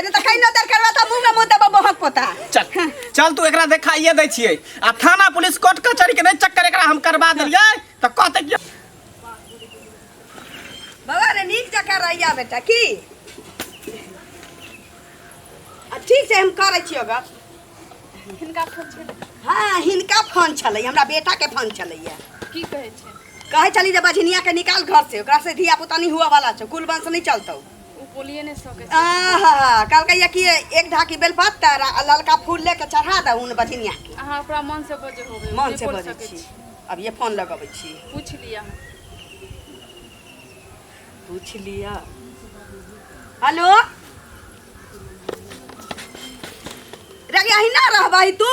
नहीं तऽ कहिनो देर करबा तऽ मुँह में मुँह देबो बहक पोता। चल चल, तू एकरा देखाइए दै छियै आ थाना पुलिस कोर्ट कचहरी के नहीं चक्कर एकरा हम करवा देलियै तऽ कहतै कि बाबा रे, नीक जकाँ रहिया बेटा। की आ ठीक छै, हम करै छियौ गप। हिनका फोन छलै? हाँ, हिनका फोन छलै, हमरा बेटा के फोन छलैया। की कहै छै? कहै छली जे बझनिया के निकाल घर से, ओकरा से धिया पुता नहीं हुआ वाला छौ, कुल वंश नहीं चलतौ। ओ बोलिए नहि सकै छै। आहा, कहलकै कि एक ढाकी बेलपत्तर आ ललका फूल लेके चढ़ा दहुन बझनिया के। अहाँ ओकरा मन से बजे होबै। मन नहि से बोल बजै सकै छी। अब ये फोन लगबै छी। पूछि लिअ अहाँ। पूछ लिअ। हेलो रे, अहिना रहबही तू?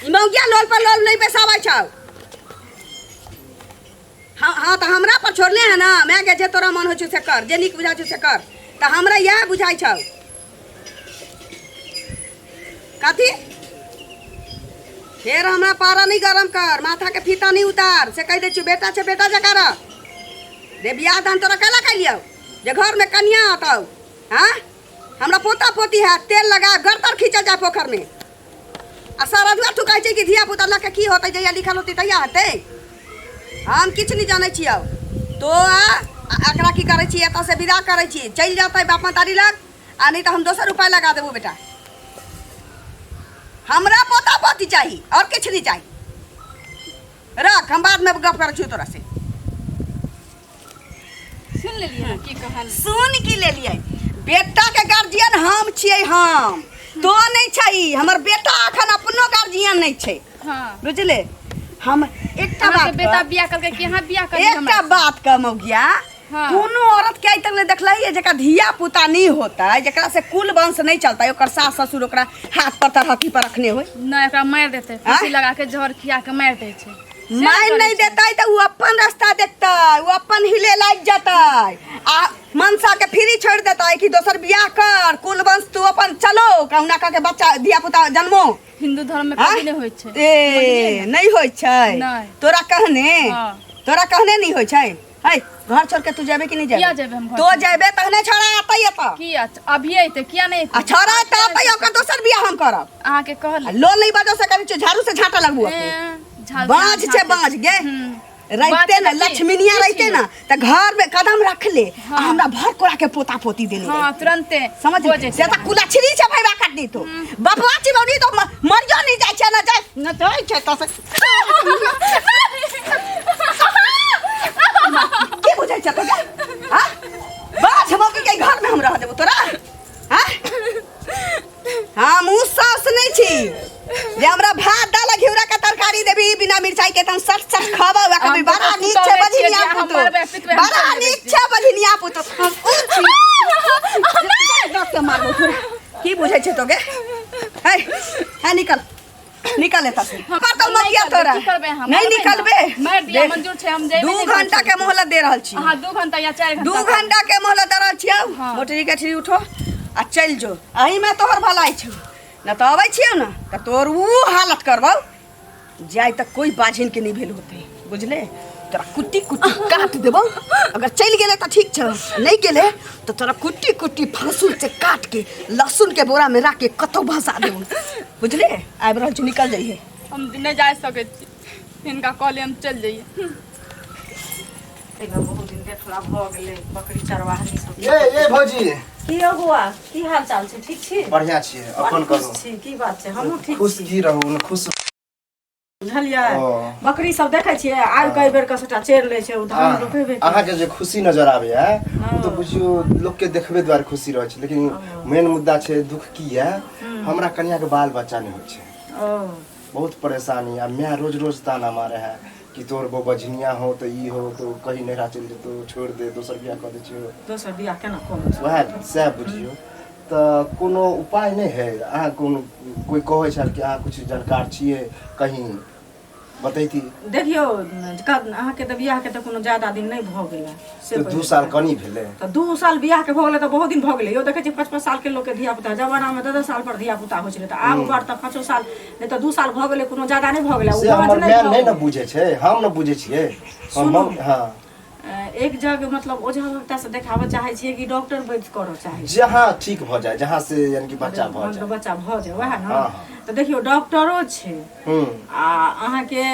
ई मौगिया लोल पर लोल नहीं बैसाबै छौ। हाँ हाँ, तऽ हमरा पर छोड़ले है ना माय के, जे तोरा मन होइ छौ से कर, जे नीक बुझाइ छौ से कर। तऽ हमरा इएह बुझाइ छौ। कथी फेर हमरा पारा नहीं गरम कर, माथा के फीता नहीं उतार, से कहि दै छियौ। बेटा छै, बेटा जकाँ रह रे। बियाह दान तोरा कैला कैलियौ जे घर में कनिया अतौ? हाँ, हमरा पोता पोती है, तेल लगा गर्दन खींचल जाय पोखर में। आ सरजुआ तू कहै छै कि धिया पुता लऽ के की होतै, जहिया लिखल होतै तहिया हेतै। हम किछु नहि जानै छियौ। तो आ एकरा की करै छी, एतऽ से विदा करै छी, चलि जेतै बाप महतारी लग, आ नहि तऽ हम दोसर उपाय लगा देबो। बेटा, हमरा पोता पोती चाही और किछु नहि चाही। रख, हम बादमे गप करै छियौ तोरा से। सुन लेलियै अहाँ की कहल? सुन की लेलियै? बेटा के गार्जियन हम छियै, हम तो नहीं छै। हमर बेटा अखन अपनो गार्जियन नहीं छै। बुझले? हम एकटा अहाँके बात बेटा बियाह करके कि अहाँ बियाह करी? एकटा बात कह मौगिया। कोनो औरत के आइ तक ले देखलही है जेकरा धिया पुता नहीं होता है, जेकरा से कुल वंश नहीं चलता है, ओकर सास ससुर ओकरा हाथ पर तरहथी पर रखने होय? नहि, ओकरा मारि देतै, फांसी लगा के जहर खिया के मारि दै छै से मारि करै नहीं छै। देतै तऽ ओ अपन रास्ता देखतै, ओ अपन हिले लागि जेतै आ मनसा के फ्री छोड़ि देतै कि दोसर बियाह कर, कुल वंश तू अपन चलो, कहुना कह के बच्चा धिया पुता जन्मो। हिंदू धर्म में हाँ? कभी नहीं होइ छै। ए, नहीं होइ छै? नहि। तोरा कहने हाँ। तोरा कहने नहीं होइ छै। है, घर छोड़ के तू जेबे कि नहीं जेबे? किया जेबै हम घर तो छोड़? जेबे तहने छोड़ा आतै एतऽ। किया अभी अइतै? किया नहीं आ अइतै? छोड़ा एतऽ आतै, ओकर दोसर बियाह हम करब। अहाँके कहल आ लोल नहीं बजो से करै छियौ, झाड़ू से झाँटा लगबू अपने। बाँझ छै, बाँझ गे। रहिते ना बाँझ लक्ष्मीनिया की रहिते छियै? ना तऽ घर में कदम रख ले आ हमरा भर कोड़ा के पोता पोती देने हाँ, तुरंते समझ हो जेतै। से तऽ कुलक्षणी छै भैया कटनी। तो बपवा चिबौनी तो मरियो नहीं जाइ छै, न जाइ न जाइ छै। तऽ से की बुझै छै तोरा? हाँ, बाँझ मौगी के घर में हम रह देबो तोरा? हाँ, हम उ सास नहीं छी जे हमरा भात दाल आ घिउरा के तरकारी देबी बिना मिरचाई के त हम सट सट खबौ आ कभी हम बड़ा तऽ नीक छै सुतल छियै बझनिया जे हम पुतो, मरबै, पिटबै, हम बड़ा चलि जेबै। नीक छै बझनिया पुतो। हम उ छी डॉक्टर मारबो तोरा। की बुझै छै तोगे? है है, निकल निकल एतऽ से। हम पर तो नहि मकिया करबै, तोरा की करबै हम? नहीं मरबै ने। निकलबे। मारि दिया देख, मंजूर छै, हम जेबै 2 नहि घर घंटा छोड़ि के मोहलत दे रहल छी। अहाँ 2 घंटा या 4 घंटा 2 घंटा के मोहलत दे रहल छियौ। मोटरी गठरी उठो आ चलि जो, एहिमे तोहर भलाई छौ। न तऽ अबै छियौ ने तऽ तोर ऊ हालत करबौ जाय तक कोई बाझिन के नहीं भेल होते, बुझले? तोरा कुट्टी कुट्टी काट देबौ। अगर चलि गेले तऽ ठीक छौ, नहीं गेले तऽ तोरा कुट्टी कुट्टी फांसुल से काट के लहसुन के बोरा में राख के कतौ भसा देबौ, बुझले? आबि रहल छी, निकल जइहे। हम नहि जा सकै छी। हिनका कहलियै हम चलि जइयै। एहिमे बहुत दिन देखला भऽ गेलै बकरी चरवाहनी सब। ये ये भौजी। की यौ बौआ, की हाल चाल छै? ठीक छी? बढ़िया छियै, अपन बड़ खुश कहू। छी। की बात छै? हमहूँ ठीक खुश छी। की रहू ने खुश। बुझलियै? ओ। बकरी सब देखै छियै, आबि कऽ एहि बेर के सबटा चरि लै छै, ओ धान रोपेबे केलै। अहाँके जे खुशी नजर आबैया ओ तऽ बुझियौ लोकके देखबे दुआरे खुशी रहै छै, लेकिन मेन मुद्दा छै दुख की यऽ, हमरा कनियाके बाल बच्चा नहि होइ छै। ओ। बहुत परेशानी आ माय रोज रोज ताना मारे है कि तोर बो बझनिया हो तऽ ई हो तो कहीं नैहरा चलि जेतौ, छोड़ि दे, दोसर बियाह कऽ दै छियौ। दोसर बियाह केना कऽ? वएह सएह बुझियौ तऽ कोनो उपाय नहि है? अहाँ कोनो कोइ कहै छल कि अहाँ किछु जानकार छियै, कहीं बतैती। देखियौ, अहाँके तऽ बियाहके तऽ कोनो ज्यादा दिन नहि भऽ गेलै से। तऽ 2 साल कनी भेलै। तऽ 2 साल बियाहके भऽ गेलै तऽ बहुत दिन भऽ गेलै यौ। देखै छियै 5-5 सालके लोकके धिया पुता। जमानामे 10-10 साल पर धिया पुता होइ छलै, तऽ आब बड़ तऽ 5 साल नहि तऽ 2 साल भऽ गेलै, कोनो ज्यादा नहि भऽ गेलै। से ओ हमर नहि माय भऽ नहि ने गेलै। बुझै छै, हम ने बुझै छियै। हम सुनू। हाँ। एक जगह मतलब ओझा भक्ता से देखाबऽ चाहै छियै कि डॉक्टर वैद्य करऽ चाहै छियै? जहाँ ठीक भऽ जाए, जहाँ से यानी कि बच्चा भऽ जाए। बच्चा भऽ जाए, वएह ने। हाँ, हाँ। तऽ देखियौ डॉक्टरो छै आ अहाँके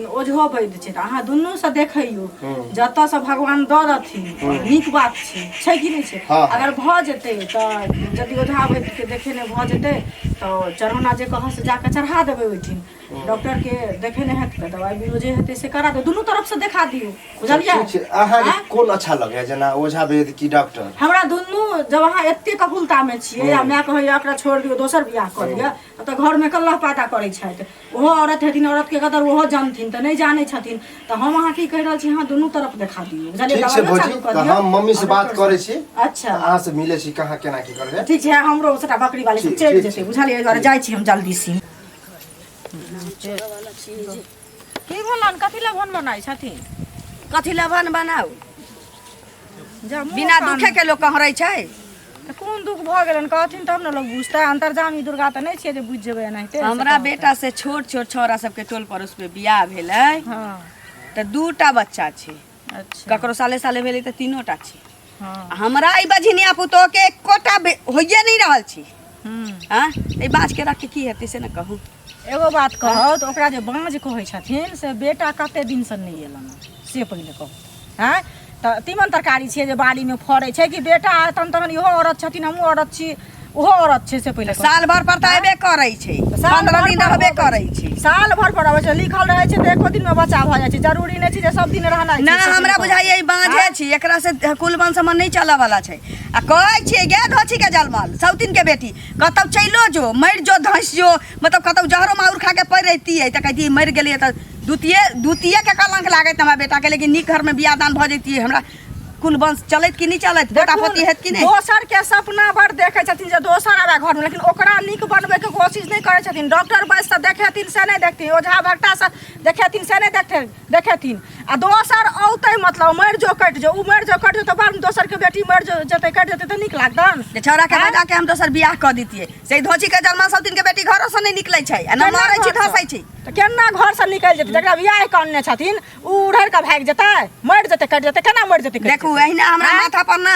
ओझो वैद्य छै, तऽ अहाँ दुनूसँ देखैयौ, जतऽसँ भगवान दऽ देथिन नीक बात छै, छै कि नहि छै? हाँ। अगर भऽ जेतै तऽ यदि ओझा वैद्यके देखेने भऽ जेतै तऽ चढ़ौना जे कहऽ से जाकऽ चढ़ा देबै ओहिठिन। डॉक्टर के देखे नहि हेतै तऽ दवाइ बीरो जे हेतै से करा दियौ, दुनू तरफसँ देखा दियौ, बुझलियै? ठीक छै। अहाँके आँय? कोन अच्छा लगैया, जेना ओझा वैद्य की डॉक्टर? हमरा दुनू। जब अहाँ एते कबूलतामे छियै आ माय कहैया ओकरा छोड़ि दियौ, दोसर बियाह कऽ लिअ, तऽ घरमे कल्लह पैदा करै छथि। ओहो औरत हेथिन, औरतके कदर ओहो जानथिन, तऽ नहि जानै छथिन। तऽ हम अहाँ की कहि रहल छी, अहाँ दुनू तरफ देखा दियौ, बुझलियै? ठीक छै दवाइयो भौजी, चालू कऽ तऽ दियौ हम मम्मी से आ बात डॉक्टर करै छी। अच्छा। अहाँ से मिलै छी, कहाँ केना की करबै। ठीक छै, हमरो सबटा बकरी वाली सब ठीक- चलि ठीक जेतै, छै। बुझलियै? एहि दुआरे जाइ छी हम जल्दी से। की भेलन? कथी लए भन बनाइ छथिन? कथी लए भन बनाउ? जा मुँह बिना कान। दुखे के लोक कहरै छै। तऽ कोन दुख भऽ गेलनि, कहथिन तब ने लोक बुझतै। अन्तर्जामी दुर्गा तऽ नहि छियै जे बुझि जेबै एनाहिते। हमरा बेटा से छोट छोट छौड़ा सबके टोल पड़ोस में बियाह भेलै हँ तऽ दूटा बच्चा छै। अच्छा। ककरो साले साले भेलै तऽ तीनोटा छै। हँ। आ हमरा ई बझिनिया पुतोह के एकोटा होइए नहि रहल छै। आँ, एहि बाज के रख के की हेतै से ने कहू। एगो बात कहौ तऽ, ओकरा जे बाँझ कहै छथिन से बेटा कते दिनसँ नहि एलनि हँ, से पहिले कहू। आँय, तऽ तीमन तरकारी छियै जे बाड़ीमे फड़ै छै कि बेटा एतन? तहन इहो औरत छथिन, हमहूँ औरत छी, ओहो औरत छै, से पहिले कहू। साल भर पर तऽ अयबे करै छै। साल 15 भर दिन पर रहबे अबै करै छै। साल भर पर अबै छै, लिखल रहै छै तऽ एको दिनमे बच्चा भऽ जाइ छै। जरूरी नहि छै जे सब दिन रहनाइ छै ना से हमरा पहिले कहू। बुझाइए ई बाँझे छी, एकरा से कुल वंश हमर नहि चलऽ वाला छै। आ कहै छियै गे धोछी के जलमल सौतिन के बेटी, कतौ चलियो जो, मरि जो, धँसि जो, मतलब कतौ जहरो माहुर खा के पड़ि रहितियै तऽ कहितियै मरि गेलियै तऽ द्वितीय द्वितीय के कलंक लागैत हमरा बेटा के, लेकिन नीक घर में बियाह दान भऽ जैतियै, हमरा कुल वंश चलैत कि नहि चलैत, पोता देखू, पोती हेत कि नहि। दोसर के सपना बड़ देखै छथिन जे दोसर आबे घर में, लेकिन ओकरा नीक बनबै के कोशिश नहि करै छथिन। डॉक्टर वैद्य से देखेथिन से नहि देखथिन, ओझा भक्ता से देखेथिन से नहि देखथिन देखेथिन, आ दोसर औतै मतलब मरि जो कटि जो, ओ मरि जो कटि जो, तऽ बाद में दोसर के बेटी मरि जो जेतै कटि जेतै तऽ नीक लागतन? जे छौड़ा के आँय? बजा के हम दोसर बियाह कऽ दितियै से धोची के जन्मा सब दिन के बेटी घरो से नहि निकलै छै आ न केना मरै छी घरसँ? धसै छी। तऽ केना घरसँ निकलि जेतै? जकरा बियाह कऽ अनने छथिन ओ उड़हरि कऽ भागि जेतै, मरि जेतै कटि जेतै, केना मरि जेतै कटि देखू जेतै? एहिना हमरा आँय? माथा पर ना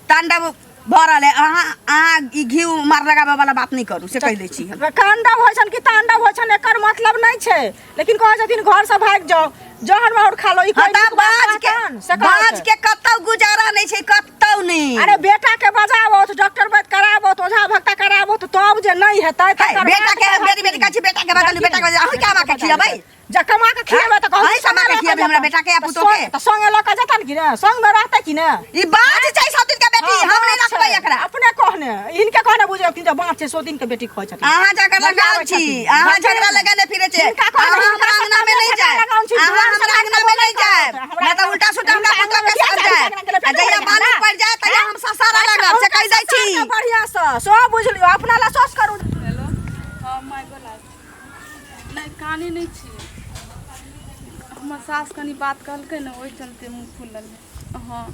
तांडव भऽ रहल है। अहाँ अहाँ ई घी मार लगाबऽ वाला बात नहि करू, से कहि दै छी हम। कांडव होइ छनि कि तांडव होइ छनि, एकर मतलब नहि छै, लेकिन कहै छथिन घरसँ भागि जाउ, जहर माहुर खा लो, ई हाँ कोइ तऽ नीक बात बाज के कहतन? से कहत। बाज के कतौ गुजारा नहि छै, कतौ नहि। अरे बेटा के बजाबो, डॉक्टर वैद्य कराबो, ओझा भक्ता कराबो, तब जे नहि हेतै है, तकर बेटा बाद के हम बेरी बेरी कहै छी बेटा के बदलू, बेटा के बदलू, अहूँ के आमा के खियेबै? जे कमा के खियेबै तऽ कहू अहीं कमा के खियेबै हमरा बेटा के आ पुतोह के? तऽ संगे लऽ कऽ जेतन कि ने, संग में रहतै कि ने? ई बाज छै सब दिन के बेटी, हाँ, हम नहि बात रखबै छै। एकरा। अपने कहने, हिनके कहने बुझलखिन जे बाँच छै, सौ दिन के बेटी खोइ छथिन। अहाँ झगड़ा लगाबै लगाओल छी, छथिन। अहाँ झगड़ा लगेने फिरै छी। हिनका कहने, अहाँ हिनका हमरा अंगना में नहि झगड़ा जायब, लगाओल छी, अहाँ दुआर हमरा से अंगना में नहि जायब, हमरा नहि तऽ उल्टा सुल्टा हमरा हिनका पुतोह के अंगना साथ में जायब। किया आ जहिया झगड़ा मालूम पड़ि जायत तहिया हम ससारा लागब, से कहि दै छी। बढ़िया से सब बुझ लियौ, अपना ला सोच करू। हेलो, हँ माय बोला। नहि, कानै नहि छियै। हमर सास कनि बात कहलकै ने, ओहि चलते मुँह फुलल है। हँ,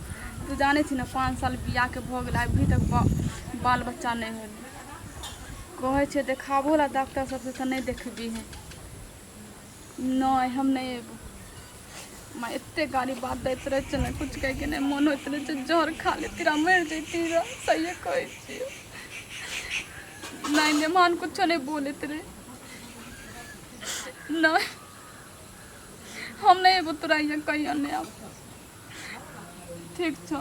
तू जानै छी ने, 5 साल बियाहके भऽ गेलै, अभी तक बाल बच्चा नहि होलै। कहै छै देखाबो ला डॉक्टर सबसँ तऽ नहि देखबिही। नहि, हम नहि अयबो माँ। एते गाली बात दैत रहै छै ने, किछु कहैके नहि मोन होइत रहै छै। जहर खा लेती रह, मरि जैती रह, सहिए कहै छियै। नहि नहि, मान कुछो नहि बोलैत रहे। नहि, हम नहि अयबो तोरा यहाँ, कहियो नहि आब। ठीक छौ,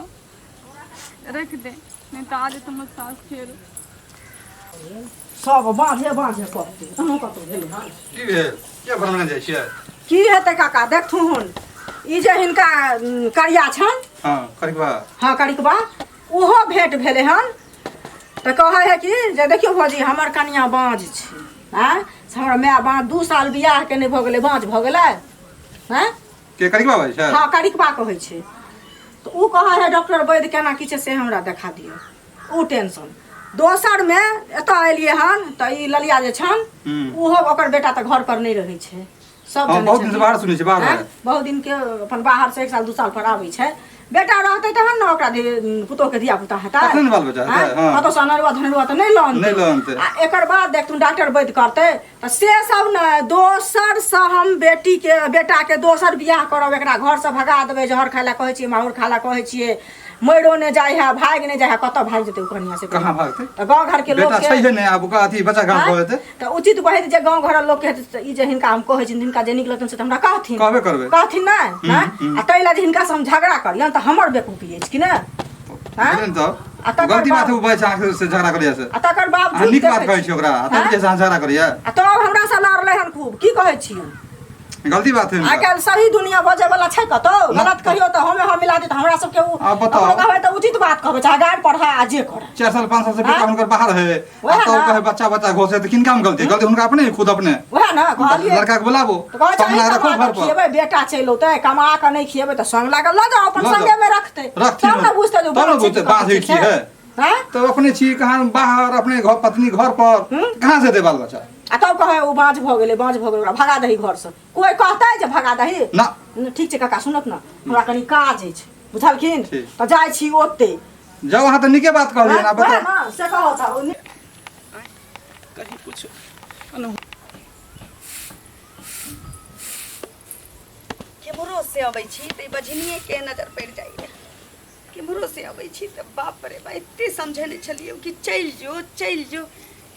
रख दे, नहि तऽ आ जेतौ हमर सास फेर। सब बाँझे बाँझे कहतै, अहूँ कतहु भेलै हन? की भेल? किया भरमने जाइ छियै? की हेतै काका, देखथुन ई जे हिनका करिया छनि। हँ, करिकबा। हँ, करिकबा, ओहो भेंट भेलै हन तऽ कहै है कि जे देखियौ भौजी, हमर कनिया बाँझ छै। आँय, से हमरा माय बाँझ, 2 साल बियाहके नहि भऽ गेलै, बाँझ भऽ गेलै। आँय, के करिकबा बाजै छै? हँ, करिकबा कहै छै। तऽ ओ कहै है डॉक्टर वैद्य केना की छै से हमरा देखा दियौ। ओ टेंशन दोसरमे एतऽ एलियै हन तऽ ई ललिया जे छन ओहो, ओकर बेटा तऽ घर पर नहि रहै छै, सब हँ जनै बहुत दिन से छथिन। बाहर सुनै छी बाहर। आँय? बहुत दिन के अपन बाहर से 1 साल 2 साल पर आबै छै। बेटा रहतै तहन ने ओकरा पुतोहके धिया पुता हेतै। तखने ने बाल बच्चा हेतै, आँय? हँ। कतौ से अनरुआ धनरुआ तऽ नहि लऽ अनतै। नहि लऽ अनतै। आ एकर बाद देखथुन डॉक्टर वैद्य करतै तऽ से सब ने दोसरसँ हम बेटीके बेटाके दोसर बियाह करब, एकरा घरसँ भगा देबै। जहर खाय लए कहै छियै, माहुर खाय लए कहै छियै, मरियो नहि जाइ है, भागि नहि जाइ है। कतऽ भागि जेतै ओ कनिया से? कहाँ भागतै? तऽ गाँव घरके बेटा लोकके छैहे नहि आब ओकरा अथी बच्चा कहाँ भऽ जेतै? तऽ उचित बहैत जे गाँव घरक लोकके हेतै तऽ ई जे हिनका हम कहै छियनि, हिनका जे नीक लगतनि से तऽ हमरा कहथिन। कहबे करबै। कहथिन नहि? आँय? आ ताहि लए जे हिनकासँ हम झगड़ा करियनि तऽ हमर बेकूफी अछि कि नहि? आँय? भेलै ने तब आ तकर गलती बात बाद- है, ओ बात छै अहाँके से झगड़ा करैया से। आ तकर अहाँ बावजूद नीक बात देखै कहै छी ओकरा आ तब आँय? जे अहाँ झगड़ा करैया। आ तब हमरासँ लड़लै हन खूब। की कहै छियनि? गलती बात है आइ हुनका। काल्हि सही दुनिया बजै वाला छै कतौ? गलत कहियो तऽ हमे हम मिला देत हमरा सबके उ। आब बताउ। अपनो कहबै तऽ उचित बात कहबै, चाहे गारि पढ़ा आ जे करै। 4 साल 5 साल से बेटा आँय? हुनकर बाहर है आ वएह तब ना। कहे बच्चा बच्चा घोसे तऽ किनका में गलती? गलती हुनका अपने, खुद अपने। वएह ने कहलियै। लड़का के बुलाबो, तऽ कहै छै संग अहीं रखो कमा घर कऽ पर। खिएबै, बेटा चलि औतै, कमा कऽ नहि खिएबै तऽ संग लागल लऽ जाउ अपन। लऽ जाउ। संगे मे रखतै रखथिन। तब ने बुझतै जे तब ने बाँझ छै बुझतै कि बाँझ कथी की छै। है। आँय? तब अपने छी कहाँ बाहर, अपने घर, पत्नी घर पर, कहाँ से दे बाल बच्चा? आ तब कहै ओ बाँझ भऽ गेलै, बाँझ भऽ गेलै, ओकरा भगा दही घरसँ। कोइ कहतै जे भगा दही? ना। न, ठीक छै काका, सुनत ने, हमरा कनी काज अछि, बुझलखिन? ठीक। तऽ जाइ छी ओते। जाउ, अहाँ तऽ नीके बात कहलियै ना। वएह बताउ। ने से कहत ओ कहीं कुछ केम्हरो से अबै छी तऽ ई बझनिएके नजर पड़ि जाइए। केम्हरो से अबै छी तऽ बाप रे बा, एते समझेने छलियै कि चलि जो, चलि जो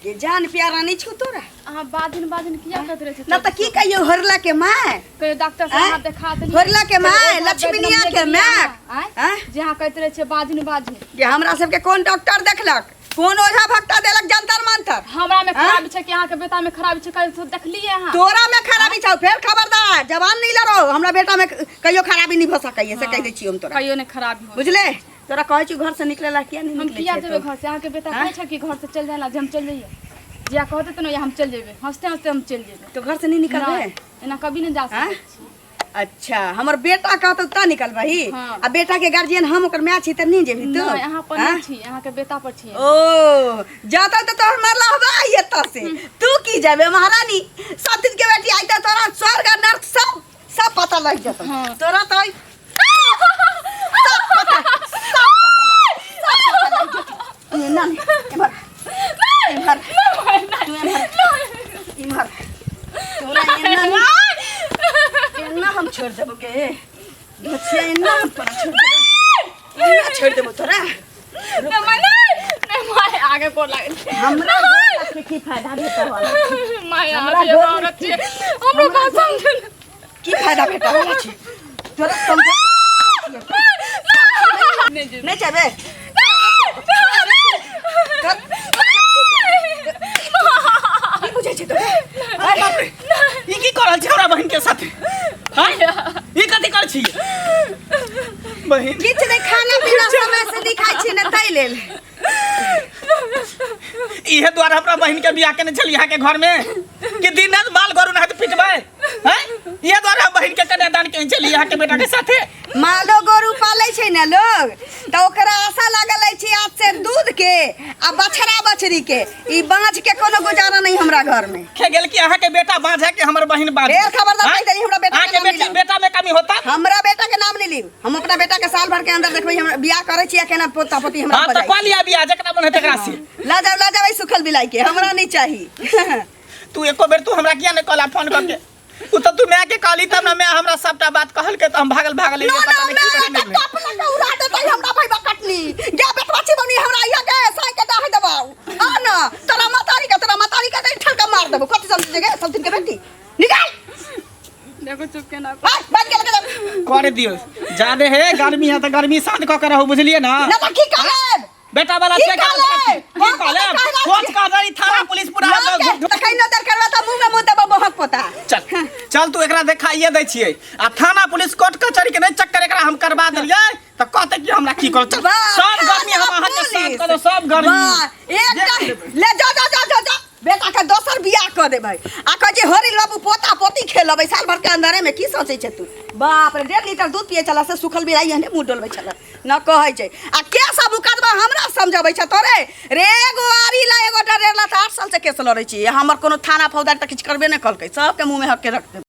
के जान प्यारा नहि छौ तोरा। अहाँ बाजिन बाजिन किया कहैत रहै छी? न तऽ की कहियौ? होरला के माय। कहियो डॉक्टर से आँय? अहाँ देखा देलियै? होरला के माय, कहियो ओझा लक्ष्मीनिया वैद्य के लग माय। गेलियै अहाँ, आँय? आँय? जे अहाँ कहैत रहै छियै बाजिन बाजिन। जे हमरा सबके कोन डॉक्टर देखलक, कोन ओझा भक्ता देलक जंतर मंतर? हमरा में आँय? खराबी छै कि अहाँके बेटा में खराबी छै, कहियो देखलियै अहाँ? तोरा में खराबी छौ। फेर खबरदार जवान नहीं लड़ो, हमरा बेटा में कहियो खराबी नहीं भऽ सकैए, से कहि दै छियौ हम तोरा। कहियो नहि खराबी हो। बुझले? तोरा कहै छी घर से निकले ला, किया नहीं हम निकले किया छै जेबै तू? घर से? अहाँके बेटा आँय? कहै छै कि घर से चलि जाय ला, जे हम चलि जइयै। जिया कहते तऽ ने हम चलि जेबै, हँसते हँसते हम चलि जेबै। तो घर से नहीं निकलबे? नहि, एना कभी नहि जा आँय? सकै छी। अच्छा, हमर बेटा कहतौ तऽ निकलबही? हाँ। आ बेटा के गार्जियन हम ओकर माय छी तऽ नहीं जेबही तू? नहि, अहाँ पर आँय? नहि छी, अहाँके बेटा पर छी। ओ जाता तऽ तोहर मरला हवा आई एतऽ से तू की जेबे महारानी? सब दिन के बेटी आई तऽ तोरा स्वर्ग आ नर्क सब सब पता लग जेतौ। हाँ। तोरा तऽ सब पता, सब पता लग, सब पता लग जेतौ। तू एना नहि, एम्हर एम्हर, तू एम्हर एम्हर। तोरा एना नहि, एना हम छोड़ देबो गे बचिया, एना हम तोरा छोड़ देबो, एना छोड़ देबो तोरा। नहि माय, नहि नहि माय, आगे गोर लागै छै। हमरा गोर के की फायदा भेटऽ वाला? माय, हमरा आगे गोर औरत छियै, हमरो बात समझ। की फायदा भेटऽ वाला छै तोरा? समझ। नहि जेबै। नहि जेबे? की बुझै छै तोरा? अरे बाप रे, ई की कर रहल छी हमरा बहिन के साथे? हाँ? ई कथी कर छी बहिन? किछु नहि, खाना पीना समय से नहि खाइ छी ने, ताहि लेल। इहे द्वारा हमरा बहिन के बियाह केने छली अहाँ के घर में कि दिन रात बाल गोरू नहात पिटबै हैं? इहे द्वारा हम बहिन के कन्यादान केने छली अहाँ के बेटा के साथे। मालो गोरू पालै छै ने लोग तऽ ओकरा आशा लागल अछि आज से दूध के आ बछड़ा बछड़ी के। ई बाँझ के कोनो गुजारा नहीं हमरा घर में। खे गेल कि अहाँ के बेटा बाँझ है कि हमर बहिन बाँझ? ढेर खबरदार हाँ? कहि देली, हमरा बेटा अहाँ के के नाम बेटी नहीं। बेटा में कमी होता? हमरा बेटा के नाम नहीं ली। हम अपना बेटा के साल भर के अंदर देखबै हमरा बियाह करै छी या केना पोता पोती हमरा हाँ भऽ तऽ जाइ। कऽ लिया बियाह जकरा मन है तकरा से। ला जाओ, ला जाओ ई सुखल बिलाई के, हमरा नहीं चाही। तू एको बेर तू हमरा किया नहीं कहला फोन करके? उ तऽ तू माय के कहली तब ना माय हमरा सबटा बात कहलकै तऽ हम भागल भागल नो एलियै, नो पता नहीं की मैं करी तऽ टप लगा उड़ा देतै हमरा भाई कटनी गे। बेटवा छी बनी हमरा इहा के साई के डाह देबाउ। आ ना तोरा मतारी के, तोरा मतारी के ठल के मार देबो। कथी समझ गे सब दिन के बेटी? निकाल। देखो चुप केना। आ बन गेल गेल। कर दियौ जादे है गर्मी है तऽ गर्मी शांत कऽ के रहू, बुझलियै ना? ना तऽ की करब? बेटा वाला की से कहले? की कहले? कोच कह दही थाना पुलिस पूरा। तखन नजर करबा तऽ मुँह में मुँह देबो बहक पोता। चल चल, तू एकरा देखाइए दै छियै आ थाना पुलिस कोर्ट कचहरी के नहि चक्कर एकरा हम करबा देलियै तऽ कहतै कि हमरा की करू। चल। वाह, सब गर्मी हम थाना अहाँके शांत पुलिस। कऽ देब सब गर्मी। वाह, एकटा ले जा जा जा जा जा, बेटा के दोसर बियाह कऽ देबै आ कहै छै हरिल बाबू पोता पोती खेलबै साल भर के अंदरे में। की सोचै छै तू? बाप रे, 1.5 लीटर दूध पिए छला से सुखल बिराई एहने मुँह डोलबै छला न कहै छै। आ के सब मुकदमा हमरा समझबै छै तोरे रे? एगो आरी ला एगो डरेला तऽ 8 साल से केस लड़ै छी। हमर कोनो थाना फौजदार तऽ किछु करबे नहि कलकै। सबके मुँह में हक के रख देबै।